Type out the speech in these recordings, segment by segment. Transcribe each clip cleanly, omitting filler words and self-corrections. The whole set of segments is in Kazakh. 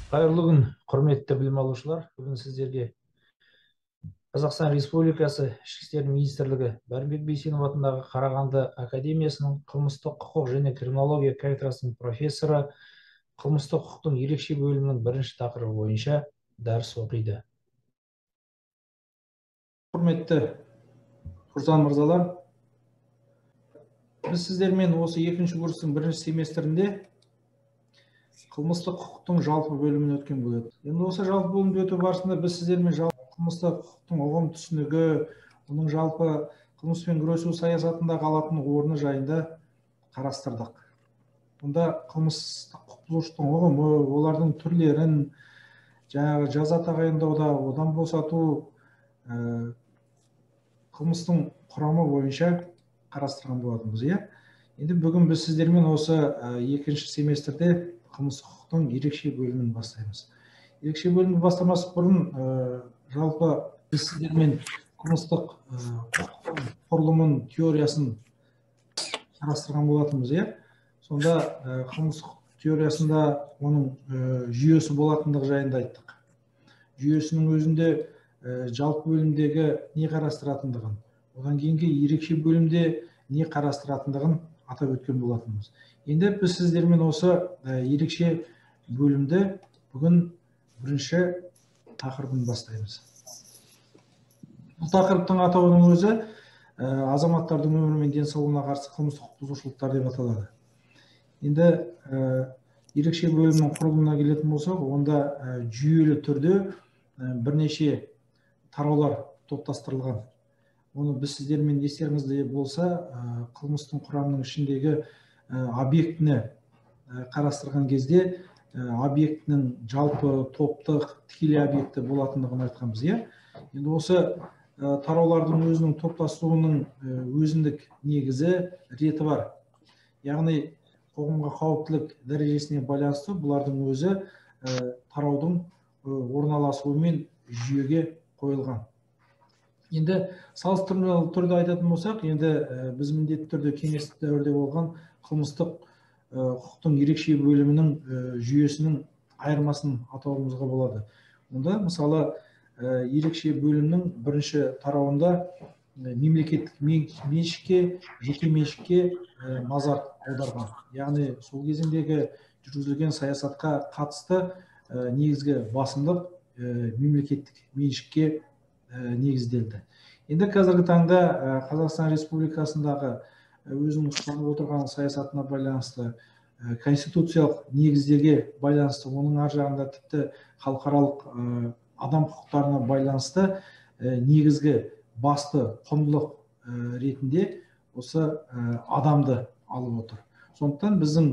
Қайырлы күн, құрметті білім алушылар. Бүгін сіздерге Қазақстан Республикасы Ішкі істер министрлігі Бәрімбек Бейсенов атындағы Қарағанды академиясының қылмыстық құқық және криминология кафедрасының профессоры, қылмыстық құқықтың ерекше бөлімінің бірінші тақырыбы бойынша дәріс оқиды. Құрметті курсант мырзалар, біз сіздермен осы екінші курстың бірінші семестрінде қылмыстық құқықтың жалпы бөлімін өткен болады. Енді осы жалпы бөлімді өту барысында біз сіздермен жалпы қылмыстық құқықтың ұғым түсінігі, оның жалпы қылмыспен күресу саясатында қалатын орны жайында қарастырдық. Онда қылмыстық құқық бұзушылықтың ұғымы, олардың түрлерін, жаңағы жаза тағайындауда, одан босату, қылмыстың құрамы бойынша қарастырған болатынбыз, иә. Енді бүгін біз сіздермен осы екінші семестрде қылмыстық құқықтың ерекше бөлімін бастаймыз. Ерекше бөлімді бастамас бұрын жалпы біз сіздермен қылмыстық құқықтың құрылымын, теориясын қарастырған болатынбыз, иә. Сонда қылмыстық теориясында оның жүйесі болатындығы жайында айттық. Жүйесінің өзінде жалпы бөлімдегі не қарастыратындығын, одан кейінгі ерекше бөлімде не қарастыратындығын атап өткен болатынбыз. Енді біз сіздермен осы ерекше бөлімді бүгін бірінші тақырыбын бастаймыз. Бұл тақырыптың атауының өзі азаматтардың өмірі мен денсаулығына қарсы қылмыстық құқық бұзушылықтар деп аталады. Енді ерекше бөлімнің құрылымына келетін болсақ, онда жүйелі түрде бірнеше тараулар топтастырылған. Оны біз сіздермен естеріңізде болса, қылмыстың құрамының ішіндегі объектіні қарастырған кезде объектінің жалпы топтық тікелей объекті болатындығын айтқанбыз, иә. Енді осы тараулардың өзінің топтасуының өзіндік негізі, реті бар. Яғни қоғамға қауіптілік дәрежесіне байланысты бұлардың өзі тараудың орналасуымен жүйеге қойылған. Енді салыстырмалы түрде айтатын болсақ, енді біз міндетті түрде кеңестік дәуірде болған қылмыстық құқықтың ерекше бөлімінің жүйесінің айырмасын атауымызға болады. Онда мысалы ерекше бөлімнің бірінші тарауында мемлекеттік меншікке, жеке меншікке назар аударған. Яғни сол кезеңдегі жүргізілген саясатқа қатысты негізгі басымдық мемлекеттік меншікке негізделді. Енді қазіргі таңда Қазақстан Республикасындағы өзінің ұстанып отырған саясатына байланысты, конституциялық негіздерге байланысты, оның ар жағында тіпті халықаралық адам құқықтарына байланысты негізгі басты құндылық ретінде осы адамды алып отыр. Сондықтан біздің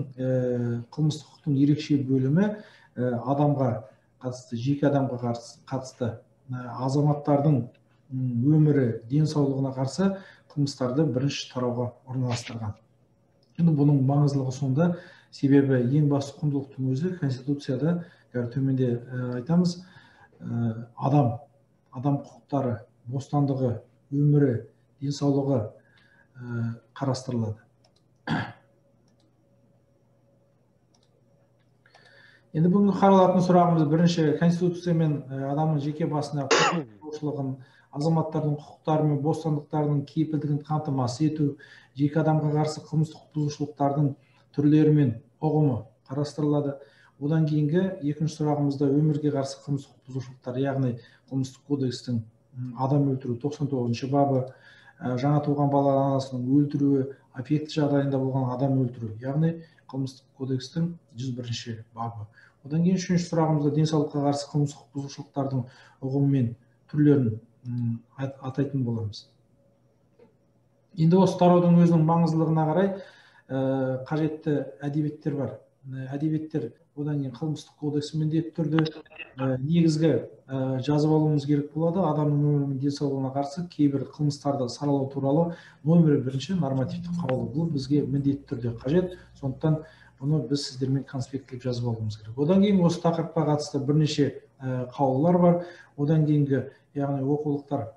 қылмыстық құқықтың ерекше бөлімі адамға қатысты, жеке адамға қатысты азаматтардың өмірі, денсаулығына қарсы қылмыстарды бірінші тарауға орналастырған. Енді бұның маңыздылығы сонда, себебі ең басты құндылықтың өзі Конституцияда, қазір төменде айтамыз, адам құқықтары, бостандығы, өмірі, денсаулығы қарастырылады. Енді бүгінгі қаралатын сұрағымыз бірінші Конституция мен адамның жеке басына құқығын, азаматтардың құқықтары мен бостандықтарының кепілдігін қамтамасыз ету, жеке адамға қарсы қылмыстық құқық бұзушылықтардың түрлері мен ұғымы қарастырылады. Одан кейінгі екінші сұрағымызда өмірге қарсы қылмыстық құқық бұзушылықтар, яғни қылмыстық кодекстің адам өлтіру 99-шы бабы, жаңа туған бала анасының өлтіруі, аффекті жағдайында болған адам өлтіру, яғни қылмыстық кодекстің 101-ші бабы. Одан кейін үшінші сұрағымызда денсаулыққа қарсы қылмыстық құқық бұзушылықтардың ұғымы мен түрлерін атайтын боламыз. Енді осы тараудың өзінің маңыздылығына қарай қажетті әдебиеттер бар. Әдебиеттер, одан кейін қылмыстық кодекс міндетті түрде негізгі жазып алуымыз керек болады. Адамның өмірі мен денсаулығына қарсы кейбір қылмыстарды саралау туралы нөмірі бірінші нормативтік қаулы. Бұл бізге міндетті түрде қажет. Сондықтан бұны біз сіздермен конспектлеп жазып алуымыз керек. Одан кейін осы тақырыпқа қатысты бірнеше қаулылар бар. Одан кейінгі, яғни оқулықтар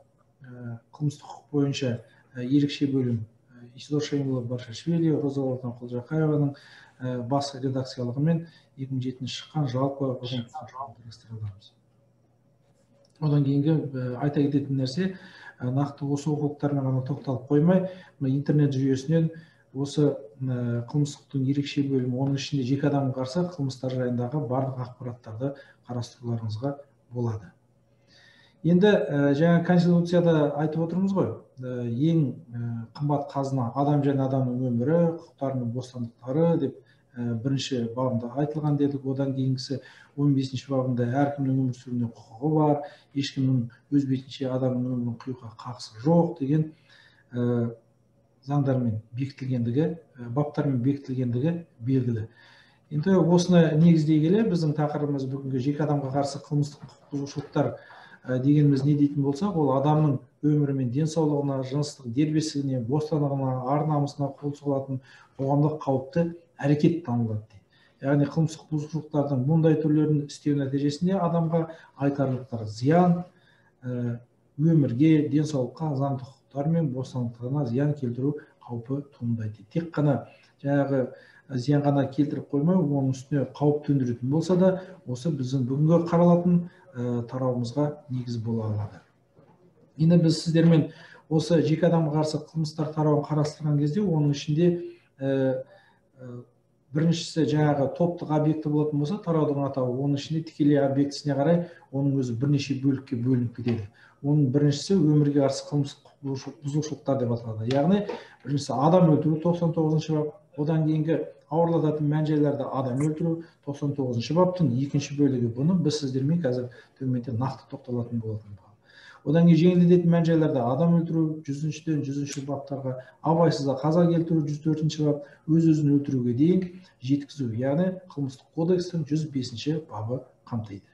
қылмыстық құқық бойынша ерекше бөлім Исидор Шайымұлы Баршашвили, Роза Құлжақаеваның бас редакциялығымен 2007 шыққан жалпы ұғым қарастырамыз. Одан кейінгі айта кететін нәрсе, нақты осы оқулықтармен ғана тоқталып қоймай, интернет жүйесінен осы қылмыстық ерекше бөлімі, оның ішінде жеке адамға қарсы қылмыстар жайындағы барлық ақпараттарды қарастыруларыңызға болады. Енді жаңа Конституцияда айтып отырмыз ғой, ең қымбат қазына адам және адамның өмірі, құқықтары мен бостандықтары деп бірінші бабында айтылған дедік. Одан кейінгісі 15-ші бабында әркімнің өмір сүруіне құқығы бар, ешкімнің өз бетінше адамның өмірін қиюға қақысы жоқ деген заңдармен бекітілгендігі, баптармен бекітілгендігі белгілі. Енді осыны негіздей келе біздің тақырыбымыз бүгінгі жеке адамға қарсы қылмыстық құқық бұзушылықтар дегеніміз не дейтін болсақ, ол адамның өмірі мен денсаулығына, жыныстық дербестігіне, бостандығына, ар намысына қол сұғылатын қоғамдық қауіпті әрекет танылады дейді. Яғни қылмыстық бұзушылықтардың бұндай түрлерін істеу нәтижесінде адамға айтарлықтай зиян, өмірге, денсаулыққа, заңды құқықтар мен бостандықтарына зиян келтіру қаупі туындайды. Тек қана жаңағы зиян ғана келтіріп қоймай, оның үстіне қауіп төндіретін болса да, осы біздің бүгінгі қаралатын тарауымызға негіз бола алады. Енді біз сіздермен осы жеке адамға қарсы қылмыстар тарауын қарастырған кезде, оның ішінде біріншісі жаңағы топтық объекті болатын болса, тараудың атауы, оның ішінде тікелей объектісіне қарай оның өзі бірнеше бөлікке бөлініп кетеді. Оның біріншісі өмірге қарсы қылмыстық бұзушылықтар деп аталады. Яғни біріншісі адам өлтіру 99-шы бап, одан кейінгі ауырлататын мән-жайларда адам өлтіру 99-шы баптың екінші бөлігі. Бұны біз сіздермен қазір төменде нақты тоқталатын болатын. Одан кейін жеңілдететін мән-жайларда адам өлтіру 100-ден 100-ші баптарға, абайсызда қаза келтіру 104-ші бап, өз-өзін өлтіруге дейін жеткізу, яғни қылмыстық кодекстің 105-ші бабы қамтиды.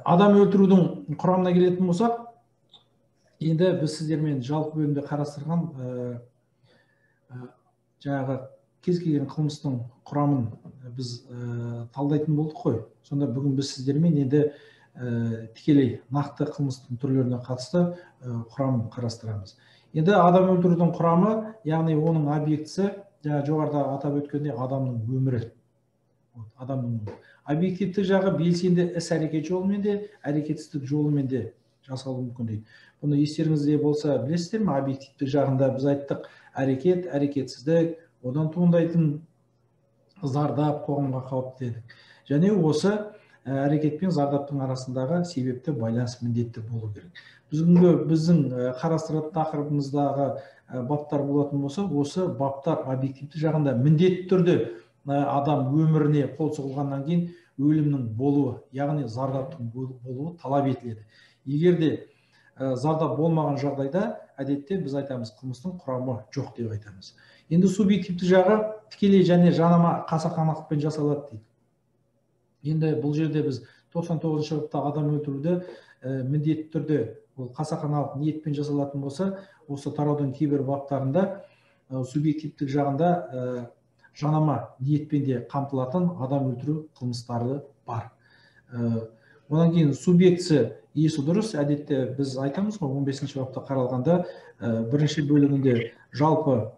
Адам өлтірудің құрамына келетін болсақ, енді біз сіздермен жалпы бөлімде қарастырған жаңағы кез келген қылмыстың құрамын біз талдайтын болдық қой. Сонда бүгін біз сіздермен енді тікелей нақты қылмыстың түрлеріне қатысты құрамын қарастырамыз. Енді адам өлтірудің құрамы, яғни оның объектісі, жаңа жоғарыда атап өткендей, адамның өмірі. Адамның өмірі. Объективті жағы белсенді іс-әрекет жолымен де, әрекетсіздік жолымен де жасалуы мүмкін дейді. Бұны естеріңізде болса білесіздер ме, объективті жағында біз айттық әрекет, әрекетсіздік, одан туындайтын зардап, қоғамға қауіп дедік. Және осы әрекет пен зардаптың арасындағы себепті байланыс міндетті болу керек. Біздің қарастыратын тақырыбымыздағы баптар болатын болса, осы баптар объективті жағында міндетті түрде адам өміріне қол сұғылғаннан кейін өлімнің болуы, яғни зардаптың болуы талап етіледі. Егер де зардап болмаған жағдайда, әдетте біз айтамыз қылмыстың құрамы жоқ деп айтамыз. Енді субъективті жағы тікелей және жанама қасақанақпен жасалады дейді. Енді бұл жерде біз 99-шы бапта адам өлтіруді міндетті түрде ол қасақаналық ниетпен жасалатын болса, осы тараудың кейбір баптарында субъективтік жағында жанама ниетпен де қамтылатын адам өлтіру қылмыстары бар. Одан кейін субъектісі есі дұрыс, әдетте біз айтамыз ғой, 15-ші бапта қаралғанда бірінші бөлігінде жалпы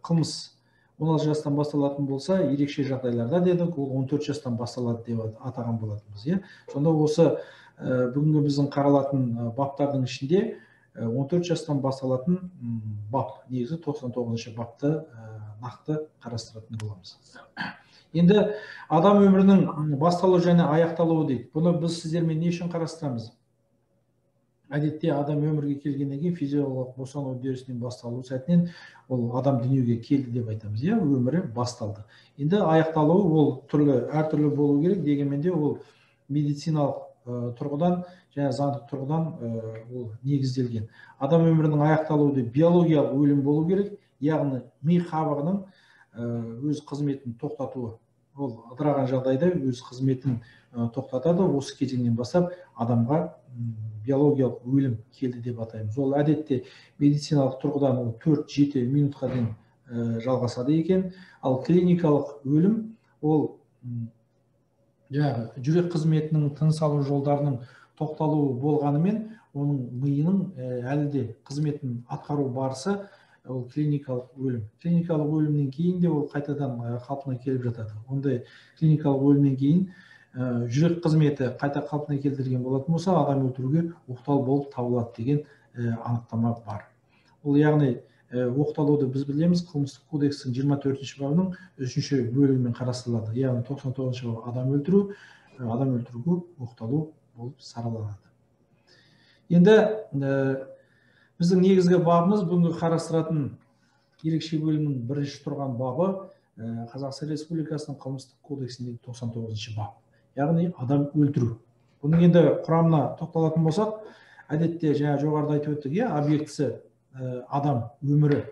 қылмыс 16 жастан басталатын болса, ерекше жағдайларда дедік, ол 14 жастан басталады деп атаған болатынбыз. Иә? Сонда осы бүгінгі біздің қаралатын баптардың ішінде 14 жастан басталатын бап, негізі 99-шы бапты нақты қарастыратын боламыз. Енді адам өмірінің басталуы және аяқталуы дейді. Бұны біз сіздермен не үшін қарастырамыз? Әдетте адам өмірге келгеннен кейін физиологиялық босану үдерісінен басталу сәтінен ол адам дүниеге келді деп айтамыз, иә, өмірі басталды. Енді аяқталуы ол түрлі, әртүрлі болу керек, дегенмен де ол медициналық тұрғыдан және заңдық тұрғыдан ол негізделген. Адам өмірінің аяқталуы деп биологиялық өлім болу керек, яғни ми қабығының өз қызметін тоқтатуы. Ол ыдыраған жағдайда өз қызметін тоқтатады. Осы кезеңнен бастап адамға биологиялық өлім келді деп атаймыз. Ол әдетте медициналық тұрғыдан ол 4-7 минутқа дейін жалғасады екен. Ал клиникалық өлім ол жаңағы жүрек қызметінің, тыныс алу жолдарының тоқталуы болғанымен, оның миының әлі де қызметін атқару барысы ол клиникалық өлім. Клиникалық өлімнен кейін де ол қайтадан қалпына келіп жатады. Ондай клиникалық өлімнен кейін жүрек қызметі қайта қалпына келтірген болатын болса, адам өлтіруге оқтал болып табылады деген анықтама бар. Ол яғни оқталуды біз білеміз, қылмыстық кодекстің 24-ші бабының 3-ші бөлігімен қарастырылады. Яғни 99-шы бап адам өлтіру, адам өлтіруге оқталу болып сараланады. Енді біздің негізгі бабымыз, бүгінгі қарастыратын ерекше бөлімнің бірінші тұрған бабы Қазақстан Республикасының қылмыстық кодексіндегі 99-шы бап, яғни адам өлтіру. Бұның енді құрамына тоқталатын болсақ, әдетте жаңа жоғарыда айтып өттік, иә, объектісі адам өмірі,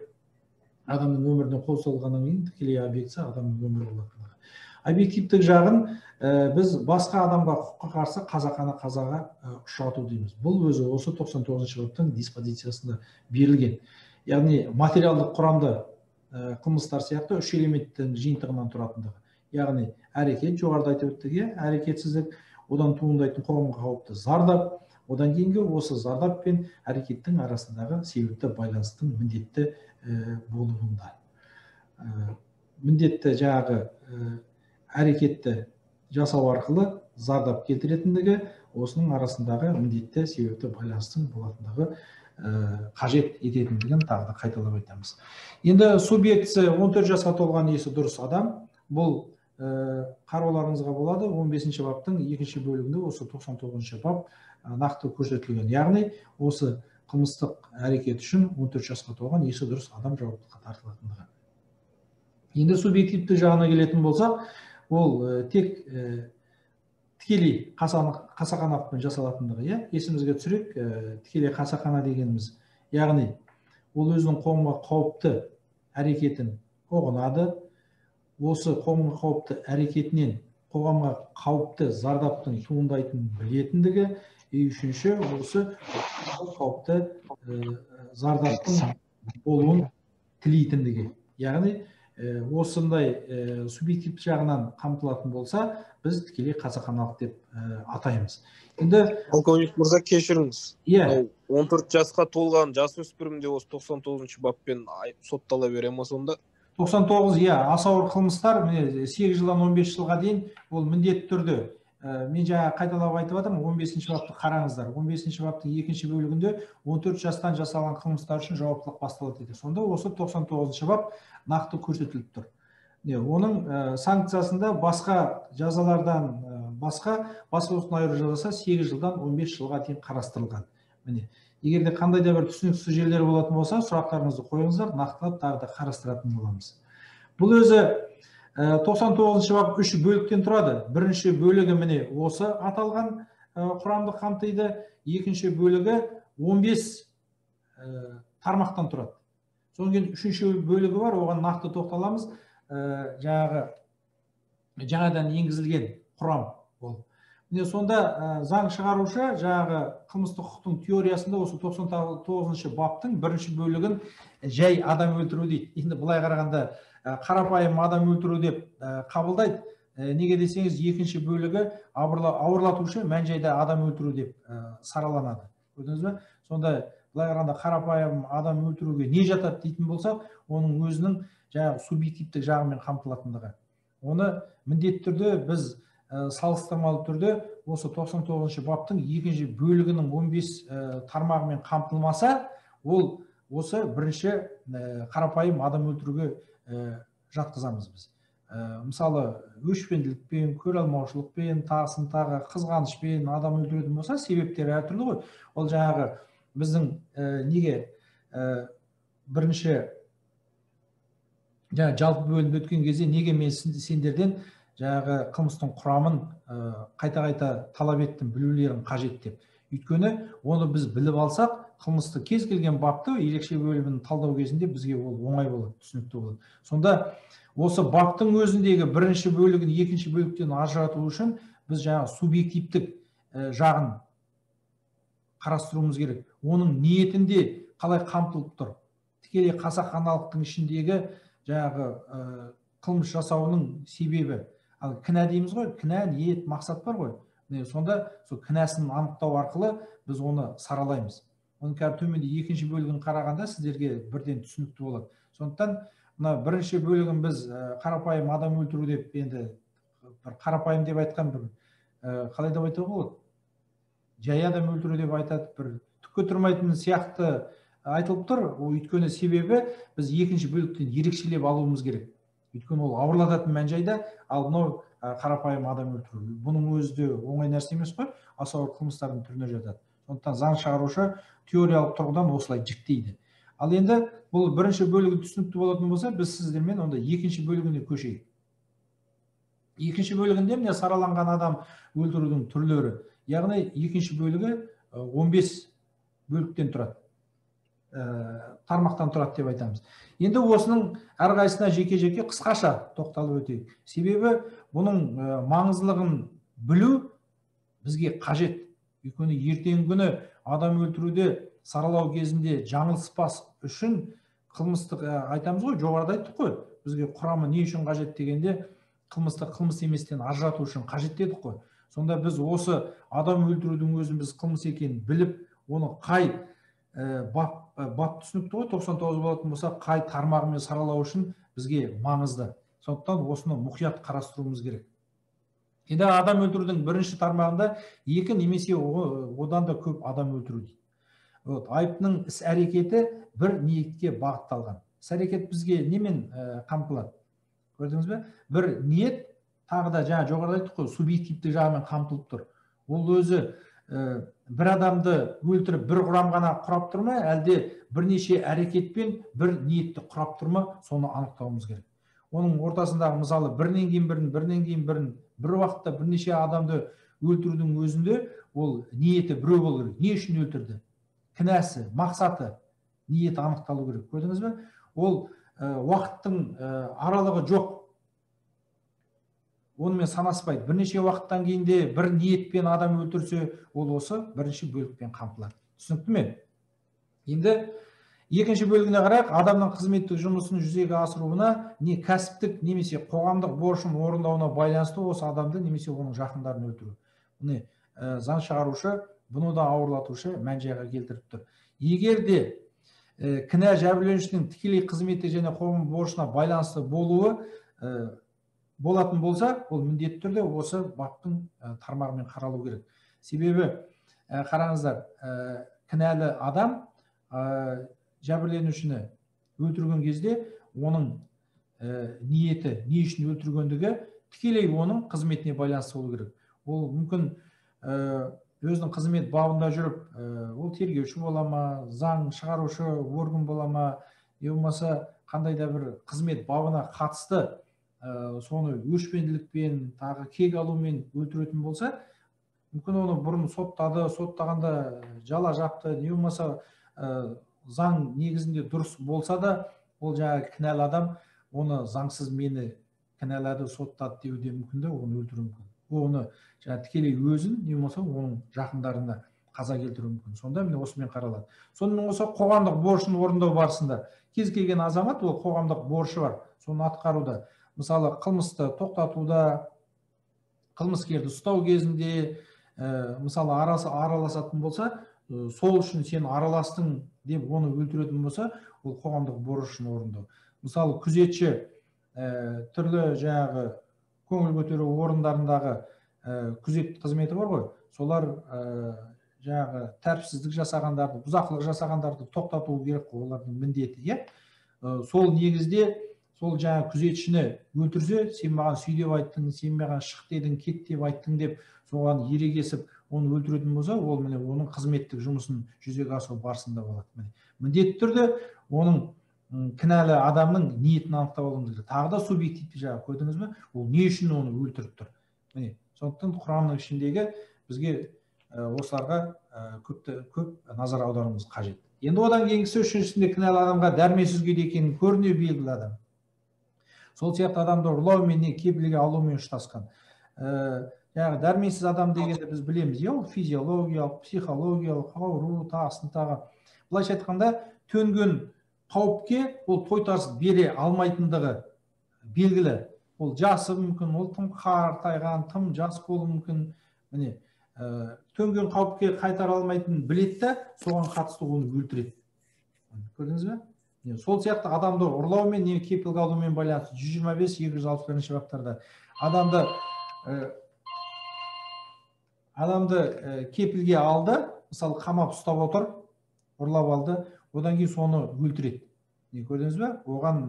адамның өміріне қол салғаннан кейін тікелей объектісі адамның өмірі болатындығы. Объективтік жағын біз басқа адамға құқыққа қарсы қасақана қазаға ұшырату дейміз. Бұл өзі осы 99-шы баптың диспозициясында берілген. Яғни материалдық құрамды қылмыстар сияқты үш элементтің жиынтығынан тұратындығы. Яғни әрекет, жоғарыда айтып өттік, иә, әрекетсіздік, одан туындайтын қоғамға қауіпті зардап, одан кейінгі осы зардап пен әрекеттің арасындағы себепті байланыстың міндетті болуында. Міндетті жаңағы әрекетті жасау арқылы зардап келтіретіндігі, осының арасындағы міндетті себепті байланыстың болатындығы қажет ететіндігін тағы да қайталап айтамыз. Енді субъектісі 14 жасқа толған есі дұрыс адам, бұл қарауларыңызға болады, 15-ші баптың 2-ші бөлігінде осы 99-шы бап нақты көрсетілген. Яғни осы қылмыстық әрекет үшін 14 жасқа толған есі дұрыс адам жауаптылыққа тартылатындығы. Енді субъективті жағына келетін болсақ, ол тек тікелей қасақаналықпен жасалатындығы, иә, есімізге түсірейік, тікелей қасақана дегеніміз, яғни ол өзінің қоғамға қауіпті әрекетін ұғынады, осы қоғамға қауіпті әрекетінен қоғамға қауіпті зардаптың туындайтынын білетіндігі, үшінші осы қауіпті зардаптың болуын тілейтіндігі. Яғни осындай субъективті жағынан қамтылатын болса, біз тікелей қасақаналық деп атаймыз. Енді полковник мырза, кешіріңіз. Иә. 14 жасқа толған жасөспірім де осы 99-шы баппен соттала бере ме сонда? 99, иә, аса ауыр қылмыстар, міне 8 жылдан 15 жылға дейін ол міндетті түрде. Мен жаңа қайталап айтып жатырмын, 15-ші бапты қараңыздар. 15-ші баптың 2-ші бөлігінде 14 жастан жасалған қылмыстар үшін жауаптылық басталады дейді. Сонда осы 99-шы бап нақты көрсетіліп тұр. Оның санкциясында басқа жазалардан басқа бас бостандығынан айыру жазасы 8 жылдан 15 жылға дейін қарастырылған. Міне, егер де қандай да бір түсініксіз жерлер болатын болса, сұрақтарыңызды қойыңыздар, нақтылап тағы да қарастыратын боламыз. Бұл өзі 99-шы бап 3 бөліктен тұрады. Бірінші бөлігі міне осы аталған құрамды қамтиды, екінші бөлігі 15 тармақтан тұрады. Содан кейін үшінші бөлігі бар, оған нақты тоқталамыз. Жаңағы жаңадан енгізілген құрам ол. Міне сонда заң шығарушы жаңағы қылмыстық құқықтың теориясында осы 99-шы баптың бірінші бөлігін жай адам өлтіру дейді. Енді былай қарағанда қарапайым адам өлтіру деп қабылдайды. Неге десеңіз, екінші бөлігі ауырлатушы мән-жайда адам өлтіру деп сараланады. Көрдіңіз бе? Сонда былай қарағанда қарапайым адам өлтіруге не жатады дейтін болсақ, оның өзінің жаңағы субъективтік жағымен қамтылатындығы. Оны міндетті түрде біз салыстырмалы түрде осы 99-шы баптың екінші бөлігінің 15 тармағымен қамтылмаса, ол осы бірінші қарапайым адам өлтіруге жатқызамыз біз. Мысалы, өшпенділікпен, көре алмаушылықпен, тағысын тағы қызғанышпен адам өлтіретін болса, себептері әртүрлі ғой. Ол жаңағы біздің неге бірінші жаңа жалпы бөлімді өткен кезде неге мен сендерден жаңағы қылмыстың құрамын қайта-қайта талап еттім, білулерің қажет деп. Өйткені оны біз біліп алсақ, қылмысты кез келген бапты ерекше бөлімін талдау кезінде бізге ол оңай болады, түсінікті болады. Сонда осы баптың өзіндегі бірінші бөлігін екінші бөліктен ажырату үшін біз жаңағы субъективтік жағын қарастыруымыз керек. Оның ниетінде қалай қамтылып тұр? Тікелей қасақаналықтың ішіндегі жаңағы қылмыс жасауының себебі. Ал кінә дейміз ғой, кінә, ниет, мақсат бар ғой. Міне, сонда сол кінәсін анықтау арқылы біз оны саралаймыз. Оның қазір төменде екінші бөлігін қарағанда сіздерге бірден түсінікті болады. Сондықтан мына бірінші бөлігін біз қарапайым адам өлтіру деп, енді бір қарапайым деп айтқан бір қалай деп айтуға болады? Жай адам өлтіру деп айтады, бір түкке тұрмайтын сияқты айтылып тұр. Өйткені себебі біз екінші бөліктен ерекшелеп алуымыз керек. Өйткені ол ауырлататын мән-жайда, ал мынау қарапайым адам өлтіру. Бұның өзі де оңай нәрсе емес қой, аса ауыр қылмыстардың түріне жатады. Сондықтан заң шығарушы теориялық тұрғыдан осылай жіктейді. Ал енді бұл бірінші бөлігі түсінікті болатын болса, біз сіздермен онда екінші бөлігіне көшейік. Екінші бөлігінде міне сараланған адам өлтірудің түрлері. Яғни екінші бөлігі 15 бөліктен тұрады. Тармақтан тұрады деп айтамыз. Енді осының әрқайсысына жеке-жеке қысқаша тоқталып өтейік. Себебі бұның маңыздылығын білу бізге қажет. Өйткені ертеңгі күні адам өлтіруде саралау кезінде жаңылыспас үшін қылмыстық айтамыз ғой, жоғарыда айттық қой, бізге құрамы не үшін қажет дегенде қылмысты қылмыс еместен ажырату үшін қажет дедік қой. Сонда біз осы адам өлтірудің өзін біз қылмыс екенін біліп, оны қай бап түсінікті ғой, 99 болатын болса, қай тармағымен саралау үшін бізге маңызды. Сондықтан осыны мұқият қарастыруымыз керек. Енді адам өлтірудің бірінші тармағында екі немесе одан да көп адам өлтіру дейді. Вот, айыптының іс әрекеті бір ниетке бағытталған. Іс әрекет бізге немен қамтылады? Көрдіңіз бе? Бір ниет, тағы да жаңа жоғарыда айттық қой, субъективті жағымен қамтылып тұр. Ол өзі бір адамды өлтіріп бір құрам ғана құрап тұр ма, әлде бірнеше әрекетпен бір ниетті құрап тұр ма, соны анықтауымыз керек. Оның ортасындағы мысалы бірінен кейін бірін, бірінен кейін бірін, бір уақытта бірнеше адамды өлтірудің өзінде ол ниеті біреу болу керек. Не үшін өлтірді? Кінәсі, мақсаты, ниеті анықталу керек. Көрдіңіз бе? Ол уақыттың аралығы жоқ. Онымен санаспайды. Бірнеше уақыттан кейін де бір ниетпен адам өлтірсе, ол осы бірінші бөлікпен қамтылады. Түсінікті ме? Енді екінші бөлігіне қарайық. Адамның қызметтік жұмысын жүзеге асыруына, не кәсіптік немесе қоғамдық борышын орындауына байланысты осы адамды немесе оның жақындарын өлтіру. Міне, заң шығарушы бұны да ауырлатушы мән-жайға келтіріп тұр. Егер де кінә жәбірленушінің тікелей қызметі және қоғам борышына байланысты болуы болатын болса, ол міндетті түрде осы баптың тармағымен қаралу керек. Себебі қараңыздар, кінәлі адам жәбірленушіні өлтірген кезде оның ниеті, не үшін өлтіргендігі тікелей оның қызметіне байланысты болу керек. Ол мүмкін өзінің қызмет бабында жүріп, ол тергеуші бола ма, заң шығарушы орган бола ма, не болмаса қандай да бір қызмет бабына қатысты соны өшпенділікпен, тағы кек алумен өлтіретін болса, мүмкін оны бұрын соттады, соттағанда жала жапты, не болмаса заң негізінде дұрыс болса да, ол жаңағы кінәлі адам оны заңсыз мені кінәлады, соттады деуі де мүмкін де, оны өлтіруі мүмкін. Оны жаңағы тікелей өзін, не болмаса оның жақындарына қаза келтіруі мүмкін. Сонда міне осымен қаралады. Сонымен қоса қоғамдық борышын орындау барысында кез келген азамат ол қоғамдық борышы бар, соны атқаруда. Мысалы, қылмысты тоқтатуда, қылмыскерді ұстау кезінде, мысалы, араласатын болса, сол үшін сен араластың деп оны өлтіретін болса, ол қоғамдық борышын орындау. Мысалы, күзетші түрлі жаңағы көңіл көтеру орындарындағы күзет қызметі бар ғой, солар жаңағы тәртіпсіздік жасағандарды, бұзақылық жасағандарды тоқтату керек қой, олардың міндеті, иә? Сол негізде сол жаңа күзетшіні өлтірсе, сен маған сүй деп айттың, сен маған шық дедің, кет деп айттың деп соған ерегесіп оны өлтіретін болса, ол міне оның қызметтік жұмысын жүзеге асыру барысында болады. Міне, міндетті түрде оның кінәлі адамның ниетін анықтап алуымыз керек. Тағы да субъективті жағы, көрдіңіз бе? Ол не үшін оны өлтіріп тұр? Міне, сондықтан құрамның ішіндегі бізге осыларға көп назар аударуымыз қажет. Енді одан кейінгісі үшіншісінде кінәлі адамға дәрменсіз күйде екенін көріне белгілі адам. Сол сияқты адамды ұрлаумен не кепілге алумен ұштасқан. Яғни дәрменсіз адам дегенді біз білеміз, ол физиологиялық, психологиялық ауру, тағысын тағы. Былайша айтқанда, төнген қауіпке ол тойтарыс бере алмайтындығы белгілі. Ол жасы мүмкін, ол тым қартайған, тым жас болуы мүмкін. Міне, Төнген қауіпке қайтара алмайтынын біледі де, соған қатысты оны өлтіреді. Көрдіңіз бе? Сол сияқты адамды ұрлаумен не кепілге алумен байланысты 125, 261 баптарда адамды кепілге алды, мысалы қамап ұстап отыр, ұрлап алды, одан кейін соны өлтіреді. Көрдіңіз бе? Оған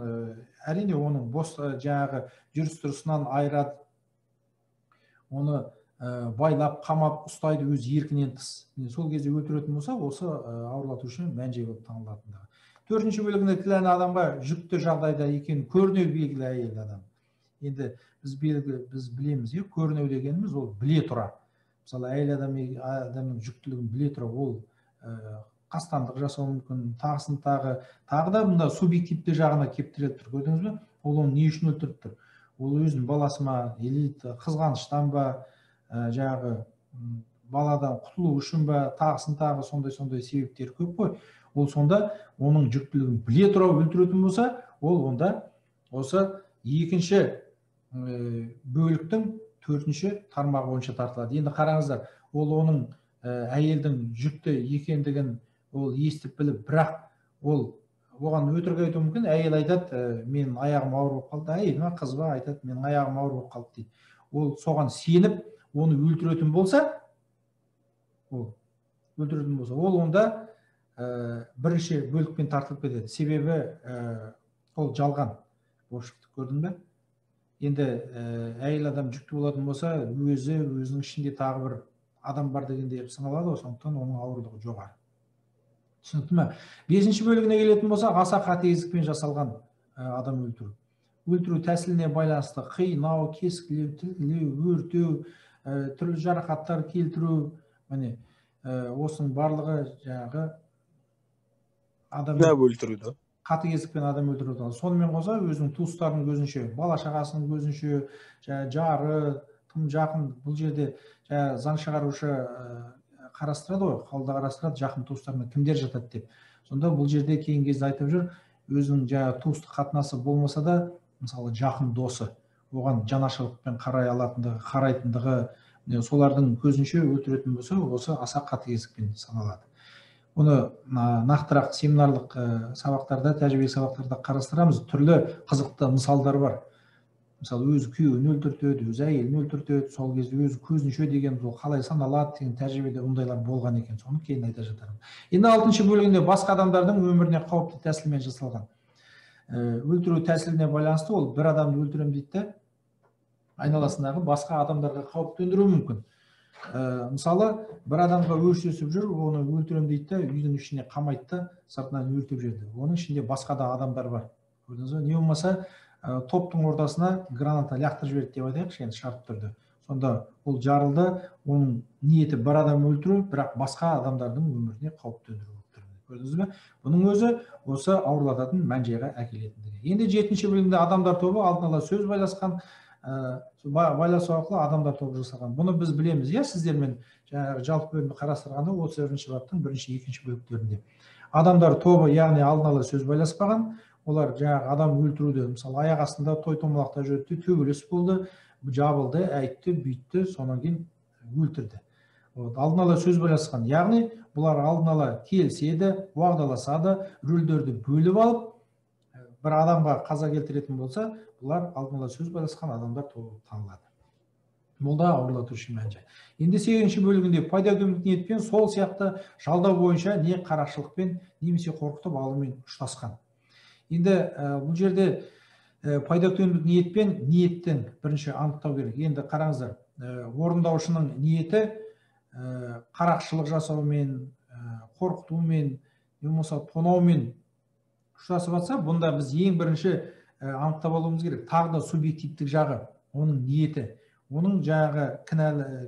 әрине оның бос жаңағы жүріс тұрысынан айырады, оны байлап, қамап ұстайды өз еркінен тыс. Сол кезде өлтіретін болса, осы ауырлатушы мән-жай болып танылатындығы. Төртінші бөлігінде кінәлі адамға жүкті жағдайда екенін көрінеу белгілі әйел адам. Енді біз білеміз, көрінеу дегеніміз ол біле тұра. Мысалы, әйел адамның жүктілігін біле тұра, ол қастандық жасауы мүмкін, тағысын тағы да бұнда субъективті жағына келіп тіреліп тұр. Көрдіңіз бе? Ол оны не үшін өлтіріп тұр? Ол өзінің баласы ма, или қызғаныштан ба, жаңағы баладан құтылу үшін ба, тағысын тағы сондай себептер көп қой. Ол сонда оның жүктілігін біле тұра өлтіретін болса, ол онда осы екінші бөліктің төртінші тармағы бойынша тартылады. Енді қараңыздар, ол оның әйелдің жүкті екендігін ол естіп біліп, бірақ ол оған өтірік айтуы мүмкін. Әйел айтады, менің аяғым ауыр болып қалды, әйел ма, қыз ба айтады, менің аяғым ауыр болып қалды дейді. Ол соған сеніп, оны өлтіретін болса, ол онда бірінші бөлікпен тартылып кетеді. Себебі ол жалған болып шықты, көрдің бе? Енді әйел адам жүкті болатын болса, өзінің ішінде тағы бір адам бар дегендей саналады, сондықтан оның ауырлығы жоғары. Түсінікті ме? Бесінші бөлігіне келетін болсақ, аса қатыгездікпен жасалған адам өлтіру. Өлтіру тәсіліне байланысты қинау, кескілеу, тілгілеу, өртеу, түрлі жарақаттар келтіру, міне осының барлығы жаңағы адам өлтіруді. Қатыгездікпен адам өлтіру. Сонымен қоса өзінің туыстарының көзінше, бала шағасының көзінше, жары, тым жақын, бұл жерде заң шығарушы қарастырады ғой, қалда қарастырады, жақын туыстарына кімдер жатады деп. Сонда бұл жерде кейінгі кезде айтып жүр, өзінің жаңағы туыстық қатынасы болмаса да, мысалы жақын досы, оған жанашырлықпен қарай алатындығы, қарайтындығы, солардың көзінше өлтіретін болса, осы аса қатыгездікпен саналады. Оны нақтырақ семинарлық сабақтарда, тәжірибелік сабақтарда қарастырамыз. Түрлі қызықты мысалдар бар. Мысалы, өзі күйеуін өлтіртеді, өзі әйелін өлтіртеді, сол кезде өзі көзінше деген ол қалай саналады деген тәжірибеде ондайлар болған екен, соны кейін айта жатармын. Енді алтыншы бөлігінде басқа адамдардың өміріне қауіпті тәсілмен жасалған. Өлтіру тәсіліне байланысты ол бір адамды өлтірем дейді де, айналасындағы басқа адамдарға қауіп төндіруі мүмкін. Мысалы, бір адамға өштесіп жүр, оны өлтірем дейді де, үйдің ішіне қамайды да, сыртынан өртеп жіберді. Оның ішінде басқа да адамдар бар. Көрдіңіз бе? Не болмаса, топтың ортасына граната лақтырып жіберді деп айтайықшы, енді шартты түрде. Сонда ол жарылды, оның ниеті бір адам өлтіру, бірақ басқа адамдардың өміріне қауіп төндіру болып тұр. Көрдіңіз бе? Бұның өзі осы ауырлататын мән-жайға әкелетіндігі. Енді жетінші бөлімде адамдар тобы алдын ала сөз байласқан, байласу арқылы адамдар тобы жасаған. Бұны біз білеміз, иә, сіздермен жаңағы жалпы бөлімді қарастырғанда 31 баптың бірінші, екінші бөліктерінде. Адамдар тобы, яғни алдын ала сөз байласпаған, олар жаңағы адам өлтіруді, мысалы, аяқ астында той томалақта жүрді, төбелес болды, жабылды, әйтті, бүйтті, сонан кейін өлтірді. Алдын ала сөз байласқан, яғни бұлар алдын ала келіседі, уағдаласады, рөлдерді бөліп алып, бір адамға қаза келтіретін болса, бұлар алдын ала сөз байласқан адамдар тобы танылады. Бұл да ауырлатушы мән-жай. Енді 8-ші бөлігінде пайда көмек ниетпен сол сияқты жалдау бойынша не қарақшылықпен немесе қорқытып алумен ұштасқан. Енді бұл жерде пайда көмек ниетпен ниеттен бірінші анықтау керек. Енді қараңыздар, орындаушының ниеті қарақшылық жасаумен, қорқытумен, не болмаса тонаумен ұштасып жатса, бұнда біз ең бірінші анықтап алуымыз керек. Тағы да субъективтік жағы, оның ниеті, оның жаңағы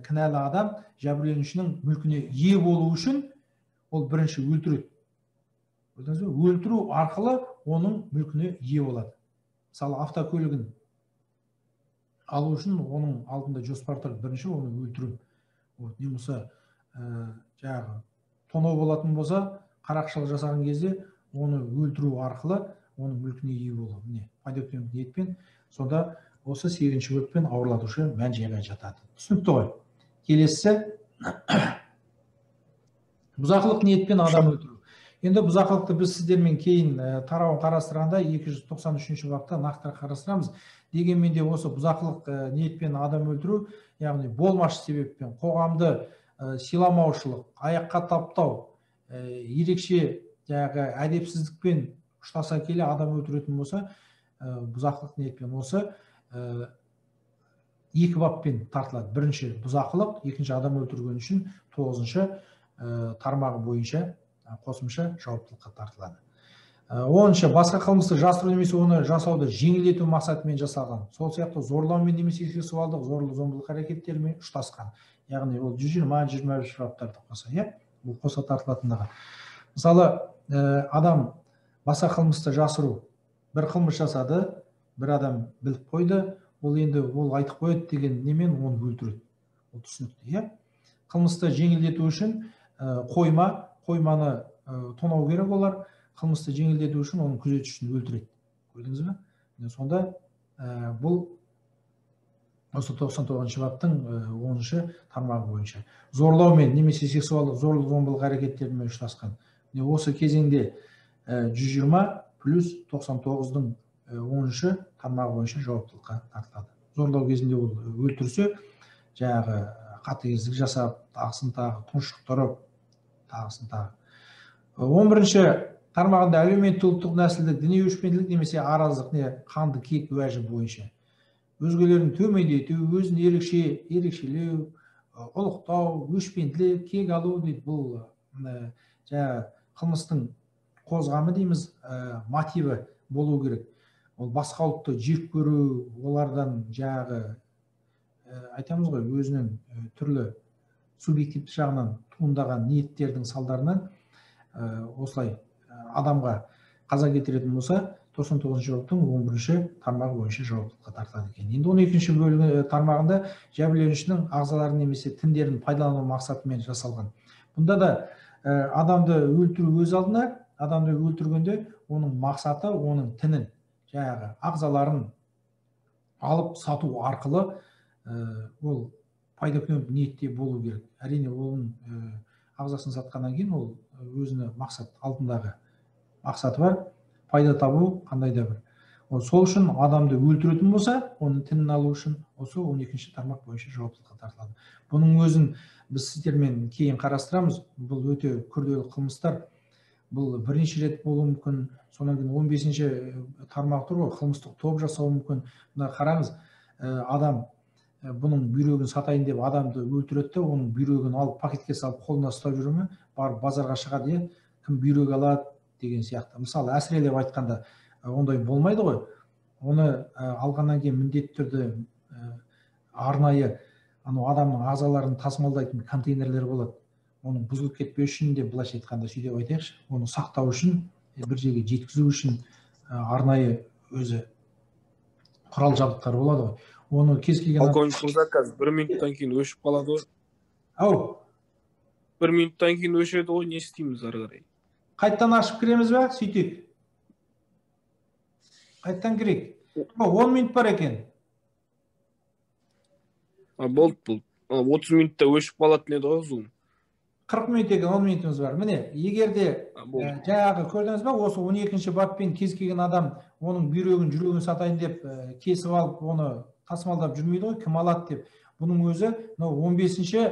кінәлі адам жәбірленушінің мүлкіне ие болу үшін ол бірінші өлтіреді. Көрдіңіз бе? Өлтіру арқылы оның мүлкіне ие болады. Мысалы, автокөлігін алу үшін оның алдында жоспар тұр, бірінші оны өлтіру. Не болмаса жаңағы тонау болатын болса, қарақшылық жасаған кезде оны өлтіру арқылы оның мүлкіне ие болу. Міне, пайда көмек ниетпен, сонда осы 8-ші бөлікпен ауырлатушы мән-жайға жатады. Түсінікті ғой. Келесісі Бұзақылық ниетпен адам өлтіру. Енді бұзақылықты біз сіздермен кейін тарауын қарастырғанда 293 бапта нақтырақ қарастырамыз. Дегенмен де осы бұзақылық ниетпен адам өлтіру, яғни болмашы себеппен қоғамды сыйламаушылық, аяққа таптау, ерекше жаңағы әдепсіздікпен ұштаса келе адам өлтіретін болса, бұзақылық ниетпен осы екі баппен тартылады. Бірінші бұзақылық, екінші адам өлтірген үшін 9-шы тармағы бойынша қосымша жауаптылыққа тартылады. 10-шы басқа қылмысты жасыру немесе оны жасауды жеңілдету мақсатымен жасалған. Сол сияқты зорлаумен немесе сексуалдық зорлық-зомбылық әрекеттермен ұштасқан. Яғни ол 120-23 баптарды қоса, иә, бұл қоса тартылатындығы. Мысалы, адам басқа қылмысты жасыру, бір қылмыс жасады, бір адам біліп қойды, ол енді ол айтып қояды деген немен оны өлтіреді. Ол түсінікті, иә. Қылмысты жеңілдету үшін қойманы тонау керек олар, қылмысты жеңілдету үшін оның күзетшісін өлтіреді. Көрдіңіз бе? Сонда бұл осы 99 баптың 10-шы тармағы бойынша зорлаумен немесе сексуалдық зорлық-зомбылық әрекеттерімен ұштасқан. Осы кезеңде 120 плюс 99-дың 10-шы тармағы бойынша жауаптылыққа тартылады. Зорлау кезінде ол өлтірсе, жаңағы қатыгездік жасап, тағысын тағы тұншықтырып, тағысын тағы. 11-ші тармағында әлеуметтік, ұлттық, нәсілдік, діни өшпенділік немесе араздық, не қанды кек уәжі бойынша өзгелерін төмендету, өзін ерекшелеу, ұлықтау, өшпенділік, кек алу дейді. Бұл жаңағы қылмыстың қозғамы дейміз, мотиві болу керек. Ол басқа ұлтты жек көру, олардан жаңағы айтамыз ғой, өзінің түрлі субъективті жағынан туындаған ниеттердің салдарынан осылай адамға қаза кетіретін болса, 99-шы баптың 11-ші тармағы бойынша жауаптылыққа тартылады екен. Енді 12-ші бөлігі тармағында жәбірленушінің ағзаларын немесе тіндерін пайдалану мақсатымен жасалған. Бұнда да адамды өлтіру өз алдына, адамды өлтіргенде оның мақсаты оның тінін, жаңағы ағзаларын алып сату арқылы ол пайдакүнемдік ниетте болу керек. Әрине, оның ағзасын сатқаннан кейін ол өзіне мақсат, алдындағы мақсаты бар, пайда табу қандай да бір. Ол сол үшін адамды өлтіретін болса, оның тінін алу үшін осы 12-ші тармақ бойынша жауаптылыққа тартылады. Бұның өзін біз сіздермен кейін қарастырамыз. Бұл өте күрделі қылмыстар. Бұл бірнеше рет болуы мүмкін. Содан кейін 15-ші тармақ тұр ғой, қылмыстық топ жасауы мүмкін. Мына қараңыз, адам бұның бүйрегін сатайын деп адамды өлтіреді, оның бүйрегін алып пакетке салып қолына ұстап жүре ме, барып базарға шығады, е, кім бүйрек алады деген сияқты. Мысалы, әсірелеп айтқанда ондай болмайды ғой. Оны алғаннан кейін міндетті түрде арнайы анау адамның ағзаларын тасымалдайтын контейнерлер болады. Оның бұзылып кетпеу үшін де, былайша айтқанда, сөйтіп айтайықшы, оны сақтау үшін, бір жерге жеткізу үшін арнайы өзі құрал жабдықтар болады ғой. Оны кез келген Полковник мырза, қазір бір минуттан кейін өшіп қалады ғой. Ау. Бір минуттан кейін өшеді ғой, не істейміз ары қарай? Қайттан ашып кіреміз бе? Сөйтейік. Қайттан кірейік. 10 минут бар екен. Болды, болды. 30 минутта өшіп қалатын еді ғой Zoom. 40 минут екен, 10 минутымыз бар. Міне, егер де жаңағы көрдіңіз ба, осы 12-ші баппен кез келген адам оның бүйрегін, жүрегін сатайын деп кесіп алып, оны тасымалдап жүрмейді ғой, кім алады деп. Бұның өзі мынау 15-ші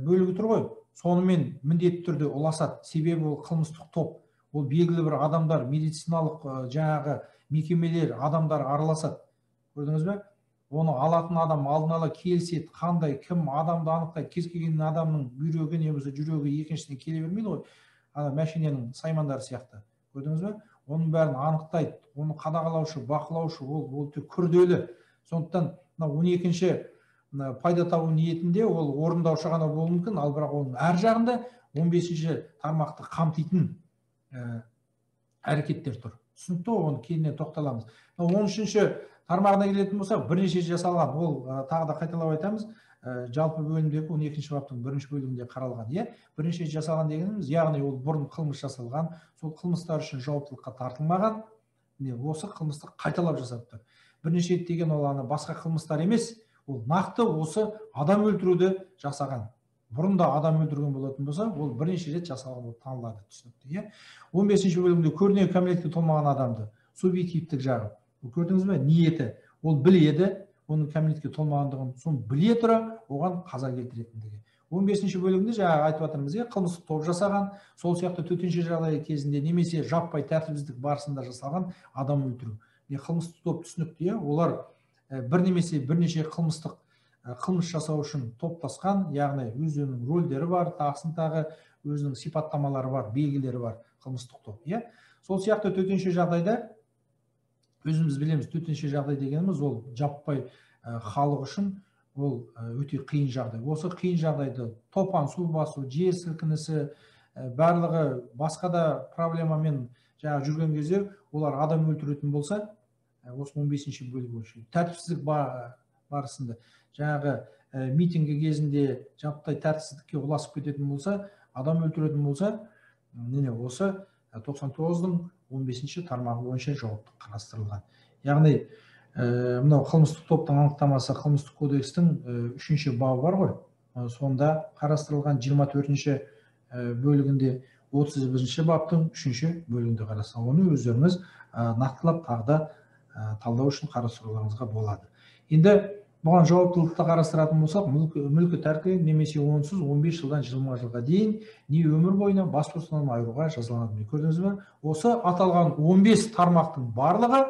бөлігі тұр ғой, сонымен міндетті түрде ұласады. Себебі ол қылмыстық топ, ол белгілі бір адамдар, медициналық жаңағы мекемелер, адамдар араласады. Көрдіңіз бе? Оны алатын адам алдын ала келіседі, қандай, кім адамды анықтайды. Кез келген адамның бүйрегі не болмаса жүрегі екіншісіне келе бермейді ғой, ана мәшиненің саймандары сияқты. Көрдіңіз бе? Оның бәрін анықтайды, оны қадағалаушы, бақылаушы, ол өте күрделі. Сондықтан мына 12-ші пайда табу ниетінде ол орындаушы ғана болуы мүмкін, ал бірақ оның әр жағында 15-ші тармақты қамтитын әрекеттер тұр. Түсінікті ғой, оны кейіннен тоқталамыз. 13-ші тармағына келетін болсақ, бірнеше жасалған, ол тағы да қайталап айтамыз, жалпы бөлімдегі 12-ші баптың бірінші бөлігінде қаралған. Иә, бірнеше жасалған дегеніміз, яғни ол бұрын қылмыс жасалған, сол қылмыстар үшін жауаптылыққа тартылмаған, міне осы қылмысты қайталап жасап тұр. Бірнеше деген ол ана басқа қылмыстар емес, ол нақты осы адам өлтіруді жасаған Бұрын да адам өлтірген болатын болса, ол бірнеше рет жасалған болып танылады, түсінікті, иә. 15-ші бөлімде көрнеу кәмелетке толмаған адамды субъективтік жағы. Көрдіңіз бе, ниеті, ол біледі, оның кәмелетке толмағандығын, соны біле тұра оған қаза келтіретіндігі. 15-ші бөлімде жаңағы айтып жатырмыз, иә, қылмыстық топ жасаған, сол сияқты төтенше жағдай кезінде немесе жаппай тәртіпсіздік барысында жасалған адам өлтіру. Қылмыстық топ түсінікті, иә, олар бір немесе бірнеше қылмыс жасау үшін топтасқан, яғни өздерінің рөлдері бар, тағысын тағы өзінің сипаттамалары бар, белгілері бар қылмыстық топ, иә. Сол сияқты төтенше жағдайда өзіміз білеміз, төтенше жағдай дегеніміз ол жаппай халық үшін ол өте қиын жағдай. Осы қиын жағдайды топан, су басу, жер сілкінісі, барлығы басқа да проблемамен жаңа жүрген кезде олар адам өлтіретін болса, осы 15-ші бөлік бойынша тәртіпсіздік барысында жаңағы митингі кезінде жаппай тәртіпсіздікке ұласып кететін болса, адам өлтіретін болса, міне осы 99-дың 15-ші тармағы бойынша жауаптық қарастырылған. Яғни мынау қылмыстық топтың анықтамасы қылмыстық кодекстің 3-ші бабы бар ғой, сонда қарастырылған 24-ші бөлігінде, 31-ші баптың 3-ші бөлігінде қарастырылған. Оны өздеріңіз нақтылап тағы да талдау үшін қарастыруларыңызға болады. Енді бұған жауаптылықты қарастыратын болсақ, мүлкі тәркіленіп немесе онсыз 15 жылдан 20 жылға дейін не өмір бойына бас бостандығынан айыруға жазаланады. Көрдіңіз бе? Осы аталған 15 тармақтың барлығы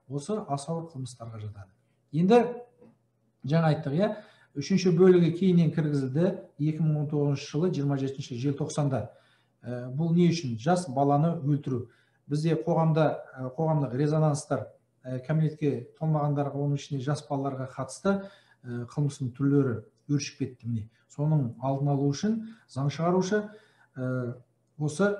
осы аса ауыр қылмыстарға жатады. Енді жаңа айттық, иә, 3-ші бөлігі кейіннен кіргізілді 2019 жылы 27 желтоқсанда. Бұл не үшін? Жас баланы өлтіру. Бізде қоғамда қоғамдық резонанстар кәмелетке толмағандарға, оның ішінде жас балаларға қатысты қылмыстың түрлері өршіп кетті. Міне, соның алдын алу үшін заң шығарушы осы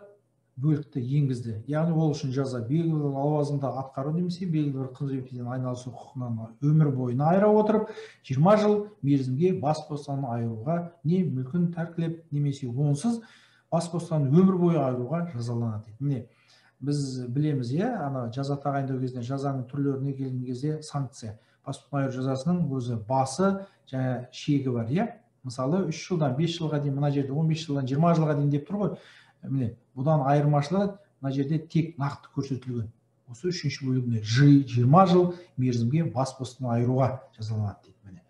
бөлікті енгізді. Яғни ол үшін жаза белгілі бір лауазымда атқару немесе белгілі бір қызметпен айналысу құқығынан өмір бойына айыра отырып, 20 жыл мерзімге бас бостандығынан айыруға, не мүлкін тәркілеп немесе онсыз бас бостандығынан өмір бойы айыруға жазаланады дейді. Міне, біз білеміз, иә, ана жаза тағайындау кезінде жазаның түрлеріне келген кезде санкция, бас бостандығынан айыру жазасының өзі басы және шегі бар, иә. Мысалы, 3 жылдан 5 жылға дейін, мына жерде 15 жылдан 20 жылға дейін деп тұр ғой. Міне, бұдан айырмашылығы мына жерде тек нақты көрсетілген. Осы 3-ші бөлігінде 20 жыл мерзімге бас бостандығынан айыруға жазаланады дейді. Міне.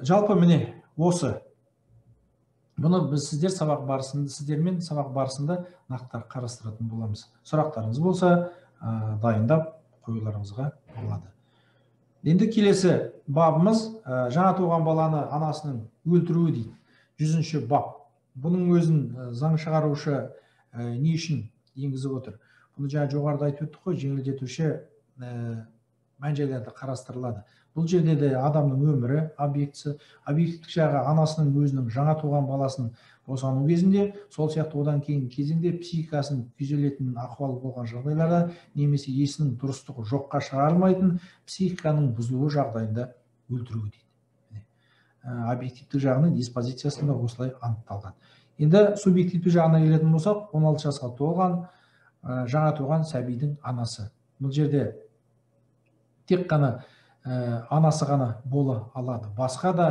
Жалпы міне осы. Бұны біз сіздер сабақ барысында, сіздермен сабақ барысында нақты қарастыратын боламыз. Сұрақтарыңыз болса, дайындап қоюларыңызға болады. Енді келесі бабымыз жаңа туған баланы анасының өлтіруі дейді. 100-ші бап. Бұның өзін заң шығарушы не үшін енгізіп отыр? Бұны жаңа жоғарыда айтып өттік қой, жеңілдетуші мән-жайларды қарастырылады. Бұл жерде де адамның өмірі объектісі, объектілік жағы анасының өзінің жаңа туған баласын босану кезінде, сол сияқты одан кейін кезеңде психикасын күйзелетін ахуал болған жағдайларда немесе есінің дұрыстығы жоққа шығарылмайтын психиканың бұзылуы жағдайында өлтіруі дейді. Объективті жағының диспозициясында осылай анықталған. Енді субъективті жағына келетін болсақ, 16 жасқа толған жаңа туған сәбидің анасы. Бұл жерде тек қана анасы ғана бола алады. Басқа да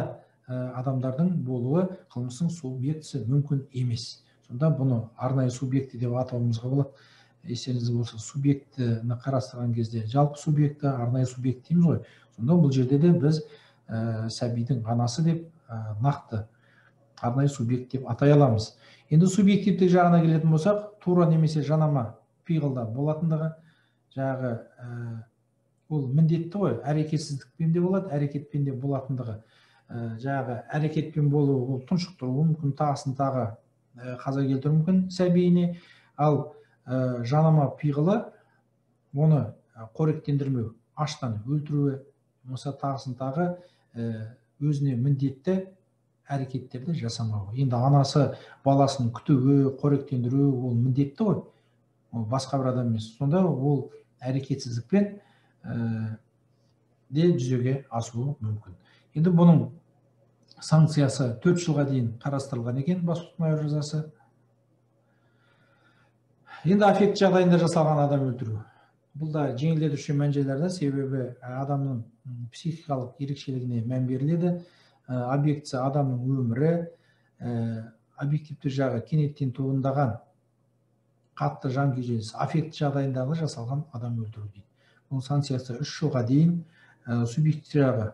адамдардың болуы қылмыстың субъектісі мүмкін емес. Сонда бұны арнайы субъекті деп атауымызға болады. Естеріңізде болса, субъектіні қарастырған кезде жалпы субъекті, арнайы субъект дейміз ғой. Сонда бұл жерде де біз сәбидің анасы деп нақты арнайы субъект деп атай аламыз. Енді субъективті жағына келетін болсақ, тура немесе жанама пиғылда болатындығы, жаңағы ол міндетті ғой, әрекетсіздікпен де болады, әрекетпен де болатындығы. Жаңағы әрекетпен болу ол тұншықтыруы мүмкін, тағысын тағы қаза келтіруі мүмкін сәбиіне. Ал жанама пиғылы оны қоректендірмеу, аштан өлтіруі, болмаса тағысын тағы өзіне міндетті әрекеттерді жасамауы. Енді анасы баласын күтуі, қоректендіруі ол міндетті ғой, ол басқа бір адам емес. Сонда ол әрекетсіздікпен де жүзеге асуы мүмкін. Енді бұның санкциясы 4 жылға дейін қарастырылған екен, бас бостандығынан айыру жазасы. Енді аффект жағдайында жасалған адам өлтіру. Бұл да жеңілдетуші мән-жайларда, себебі адамның психикалық ерекшелігіне мән беріледі. Объектісі адамның өмірі, объективті жағы кенеттен туындаған қатты жан күйзеліс, аффект жағдайындағы жасалған адам өлтіру дейді. Бұның санкциясы 3 жылға дейін, субъективті жағы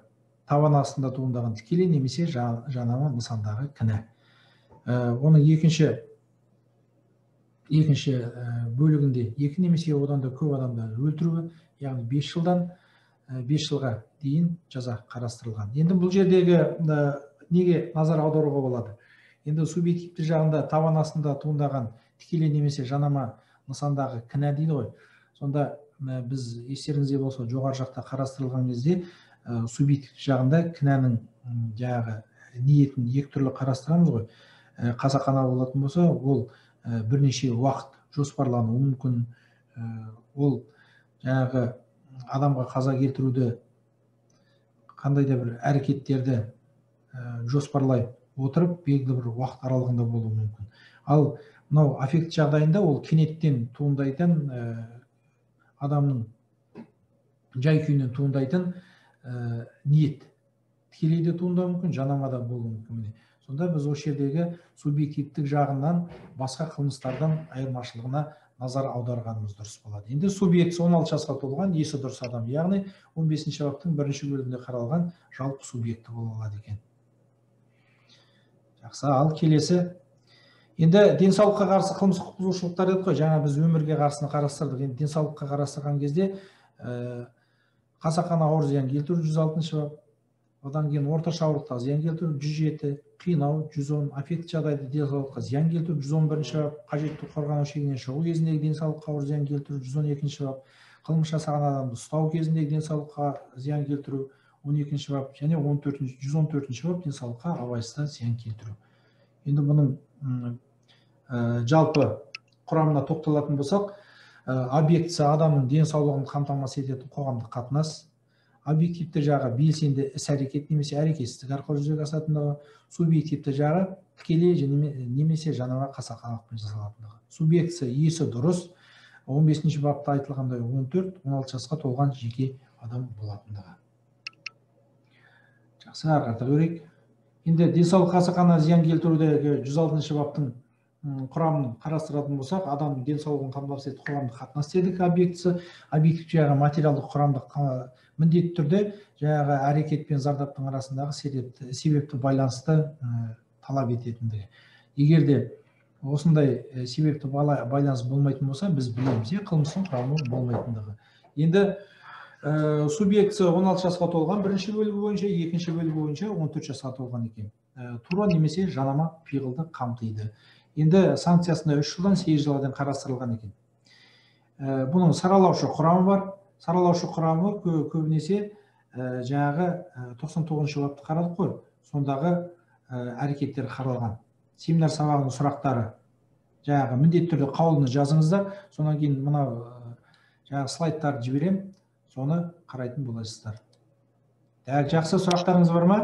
табан астында туындаған тікелей немесе жанама нысандағы кінә. Оның екінші бөлігінде 2 немесе одан да көп адамды өлтіруі, яғни 5 жылдан 5 жылға дейін жаза қарастырылған. Енді бұл жердегі неге назар аударуға болады? Енді субъективті жағында табан астында туындаған тікелей немесе жанама нысандағы кінә дейді ғой. Сонда біз естеріңізде болса, жоғары жақта қарастырылған кезде субъективті жағында кінәнің жаңағы ниетін екі түрлі қарастырамыз ғой. Қасақана болатын болса, ол бірнеше уақыт жоспарлануы мүмкін. Ол жаңағы адамға қаза келтіруді, қандай да бір әрекеттерді жоспарлай отырып, белгілі бір уақыт аралығында болуы мүмкін. Ал мынау аффект жағдайында ол кенеттен туындайтын, адамның жай күйінен туындайтын ниет. Тікелей де туындауы мүмкін, жанама да болуы мүмкін. Сонда біз осы жердегі субъективтік жағынан басқа қылмыстардан айырмашылығына назар аударғанымыз дұрыс болады. Енді субъект 16 жасқа толған есі дұрыс адам, яғни 15-ші баптың бірінші бөлігінде қаралған жалпы субъекті бола алады екен. Жақсы, ал келесі. Енді денсаулыққа қарсы қылмыс құқық бұзушылықтар дедік қой, жаңа біз өмірге қарсыны қарастырдық. Енді денсаулыққа қарастырған кезде қасақана ауыр зиян келтіру 106-шы бап, одан кейін орташа ауырлықтағы зиян келтіру 107, қинау 110, аффект жағдайда денсаулыққа зиян келтіру 111-ші бап, қажетті қорғану шегінен шығу кезіндегі денсаулыққа ауыр зиян келтіру 112-ші бап, қылмыс жасаған адамды ұстау кезіндегі денсаулыққа зиян келтіру 12-ші бап және 114-ші бап денсаулыққа абайсызда зиян келтіру. Енді бұның жалпы құрамына тоқталатын болсақ, объектісі адамның денсаулығын қамтамасыз ететін қоғамдық қатынас, объективті жағы белсенді іс-әрекет немесе әрекетсіздік арқылы жүзеге асатындығы, субъективті жағы тікелей немесе жанама қасақаналықпен жасалатындығы. Субъектісі есі дұрыс, 15-ші бапта айтылғандай 14-16 жасқа толған жеке адам болатындығы. Жақсы, ары қарата көрейік. Енді денсаулық қасақана зиян келтірудегі 106-шы баптың құрамын қарастыратын болсақ, адамның денсаулығын қамтамасыз ететін қоғамдық қатынас дедік объектісі, объективті жағы материалдық құрамдық міндетті түрде жаңағы әрекет пен зардаптың арасындағы себепті байланысты талап ететіндігі. Егер де осындай себепті байланыс болмайтын болса, біз білеміз, қылмыстың құрамы болмайтындығы. Енді субъектісі 16 жасқа толған бірінші бөлігі бойынша, екінші бөлігі бойынша 14 жасқа толған екен. Тура немесе жанама пиғылды қамтиды. Енді санкциясында 3 жылдан 8 жылға дейін қарастырылған екен. Бұның саралаушы құрамы бар. Саралаушы құрамы көбінесе жаңағы 99-шы бапты қарадық қой, сондағы әрекеттер қаралған. Семинар сабағының сұрақтары жаңағы міндетті түрде қаулыны жазыңыздар, содан кейін мына жаңағы слайдтарды жіберем, соны қарайтын боласыздар. Жақсы, сұрақтарыңыз бар ма?